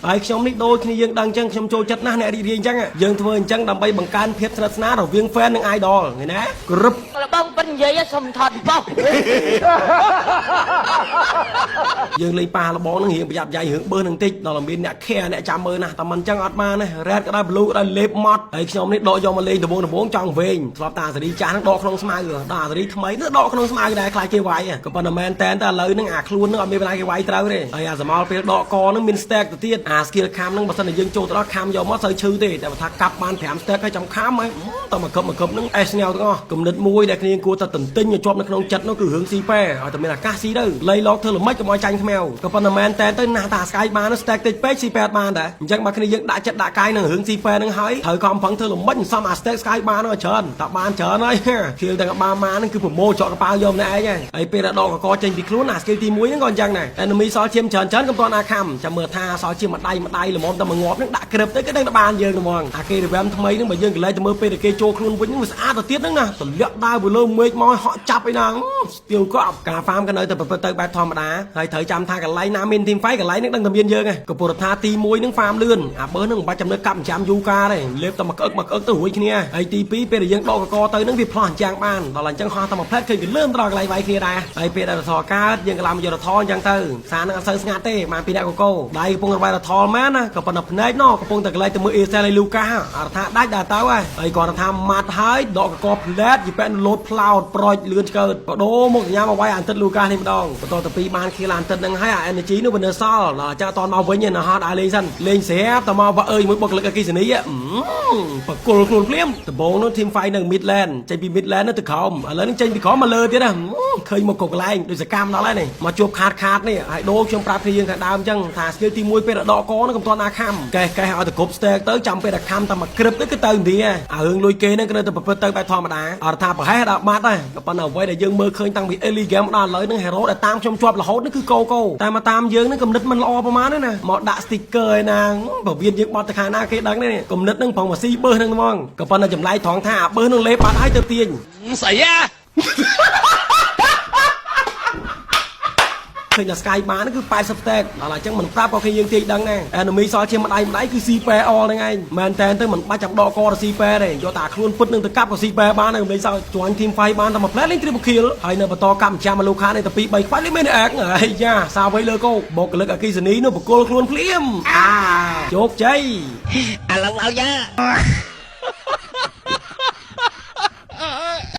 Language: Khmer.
ហើយខ្ញុំនេះដូចគ្នាយើងដឹងអញ្ចឹងខ្ញុំចូលចិត្តណាស់អ្នករីករាយអញ្ចឹងយើងធ្វើអញ្ចឹងដើម្បីបង្កើនភាពស្និទ្ធស្នាលរវាង fan និង idol ឃើញណាគ្រប់ លបងប៉ិននិយាយសុំថតប៉ុស យើងលេងប៉ាលបងនឹងរៀងប្រយ័ត្នប្រយែងរឿងបឺនឹងតិចដល់តែមានអ្នក care អ្នកចាំមើលណាតែមិនអញ្ចឹងអត់បានទេ red ក៏ដោយ blue ក៏ដោយលេបម៉ត់ហើយខ្ញុំនេះដកយកមកលេងដំបងដំបងចង់វែងធ្លាប់តាសេរីចាស់ហ្នឹងដកក្នុងស្មៅដល់អាសេរីថ្មីនេះដកក្នុងស្មៅដែរខ្លាចគេវាយក៏ប៉ុន្តែមែនតែនតែឥឡូវហ្នឹងអាខ្លួនហ្នឹងអត់មានවෙលាគេវាយត្រូវទេហើយអាសមោលពេលដកកហ្នឹងមាន stack ទៅទៀតអា skill ខំហ្នឹងបើសិនជាយើងចូលទៅដល់ខំយកមកសូវឈឺទេតែបើថាកាប់បាន5 stack ហើយចាំខំហើយតមកកឹបមកកឹបហ្នឹងអេសញ៉ៅទាំងអស់គំនិតមួយដែលគ្នាគួរតែទន្ទិញឲ្យជាប់នៅក្នុងចិត្តនោះគឺរឿងស៊ីប៉ែឲ្យតែមានឱកាសស៊ីទៅលៃលោកធ្វើល្មិចកុំឲ្យចាញ់ខ្មៅក៏ប៉ុន្តែមែនតែទៅណាស់តាស្កាយបាន stack តិចពេកស៊ីប៉ែអត់បានដែរអញ្ចឹងបើគ្នាយើងដាក់ចិត្តដាក់កាយនឹងរឿងស៊ីប៉ែហ្នឹងហើយត្រូវខំប្រឹងធ្វើល្មិចសំអា stack ស្កាយបានហ្នឹងឲ្យច្រើនតែបានច្រើនហើយខៀលទាំងបាម៉ាហ្នឹងគឺប្រមូលចកកប៉ាវយកម្នាក់ឯងហើយពេលដែលដកកកចេញពីខ្លួនអា skill ទី1ហ្នឹងក៏អញ្ចឹងដែរ enemy សល់ឈាមច្រើនច្រើនកុំទាន់អាខំចាំមើលថាសល់ឈាមមួយដៃមួយដៃល្មមតែមួយងាប់ហ្នឹងដាក់ក្រឹបទៅគឺដឹងតែបានយើងហ្មងអាគេ revamp ថ្មីហ្នឹងបើយើងកលែងទៅមើលពេលដែលគេចូលខ្លួនវិញហ្នឹងវាស្អាតទៅទៀតហ្នឹងណាទម្លាក់ដាវពីលើមេឃមកហក់ចាប់អីណាស្ទាវក៏ការ farm ក៏នៅតែប្រព្រឹត្តទៅបែបធម្មតាហើយត្រូវចាំថាកន្លែងណាមាន team fight កន្លែងហ្នឹងដឹងតែមានយើងឯងកពុរដ្ឋាទី1ហ្នឹង farm លឿនអាបើហ្នឹងមិនបាច់ចាំនៅកាប់ចាំយូកាទេលេបតែមកក្អឹកមកក្អឹកទៅរួចគ្នាហើយទី2ពេលដែលយើងដកកកទៅហ្នឹងវាផ្លោះអញ្ចាំងបានដល់អញ្ចឹងហោះតែមួយផ្លែតឃើញវាលឿនដល់កន្លែងវាយគ្នាដែរហើយពេលដែលរថកើតយើងកន្លំយករថអញ្ចឹងទៅសារហ្នឹងអត់សូវស្ងាត់ទេបានពីអ្នកកកដៃកំពុងរបាយរថមែនណាក៏ប៉ុន្តែភ្នែកណកំពុងតែកន្លែងទៅមើលអេសែលហើយលូកាអរថាដាច់ដល់ទៅហើយហើយគាត់ថាម៉ាត់ហើយដកកកផ្លែតយប៉ែនលោតផ្លោតប្រូចលឿនឆ្កើតបដូរមកញ៉ាំមកវាយអានទឹកលូកានេះម្ដងបន្តទៅពីបានខៀលអានទឹកហ្នឹងហើយអា energy នោះវានៅសល់ដល់ចាអត់តមកវិញទេណាហត់ឲ្យលេងសិនលេងស្រាប់តែមកវាអើយមួយបុគ្គលិកអគិសនីបកគលខ្លួនភ្លាមដំបងនោះ team fight នៅ mid lane ចេញពី mid lane ទៅក្រោមឥឡូវនេះចេញពីក្រោមមកលើទៀតណាឃើញមកគ្រប់កន្លែងដូចសកម្មដល់ហើយនេះមកជួបខាតខាតនេះហើយដូរខ្ញុំប្រាប់គ្នាយើងខាងដើមអញ្ចឹងថា skill ទី1ពេលដកកនោះកុំទាន់អាខំកេះកេះឲ្យទៅគ្រប់ stack ទៅចាំពេលតែខំតែមកក្រឹបទៅគឺទៅឥណ្ឌាអារឿងលុយគេហ្នឹងគឺនៅតែប្រព្រឹត្តទៅបែបធម្មតាអត់ថាប្រហែសដល់បាត់ដែរក៏ប៉ុន្តែអ្វីដែលយើងមើលឃើញតាំងពី early game ដល់ឥឡូវហ្នឹង hero ដែលតាមខ្ញុំជាប់រហូតហ្នឹងគឺកោកោតែមកតាមយើងហ្នឹងគំនិតមិនល្អប្រហែលទេណាមកដាក់ sticker ឯណាបើវៀនយើងបត់ទៅខាងណាគេដឹងទេគំនិតហ្នឹងប្រងមកស៊ីបឺសហ្នឹងហ្មងក៏ប៉ុន្តែចម្លែកត្រង់ថាអាបឺសហ្នឹងលេបបាត់ហើយទៅទាញ ស្អីអា ឃើញតែ Sky បានគឺ80 stack ដល់អញ្ចឹងមិនប្រាប់ក៏គេយើងទាញដឹងដែរ enemy សល់ជាម្ដាយម្ដាយគឺ CP all ហ្នឹងឯងមែនតែនទៅមិនបាច់ចាំដកកទៅ CP ទេយកតែខ្លួនពិតនឹងទៅកាប់ក៏ CP បានដែរកុំលេងសើចជួញ team fight បានតែមួយផ្លែលេង triple kill ហើយនៅបន្តកម្មចាំលូខានេះតែ2 3ខ្វាច់លេងមានអែកហើយយ៉ាសាវ័យលើគោបុគ្គលិកអគិសនីនោះបកគលខ្លួនភ្លាមអាជោគជ័យ ឥឡូវឲ្យយ៉ា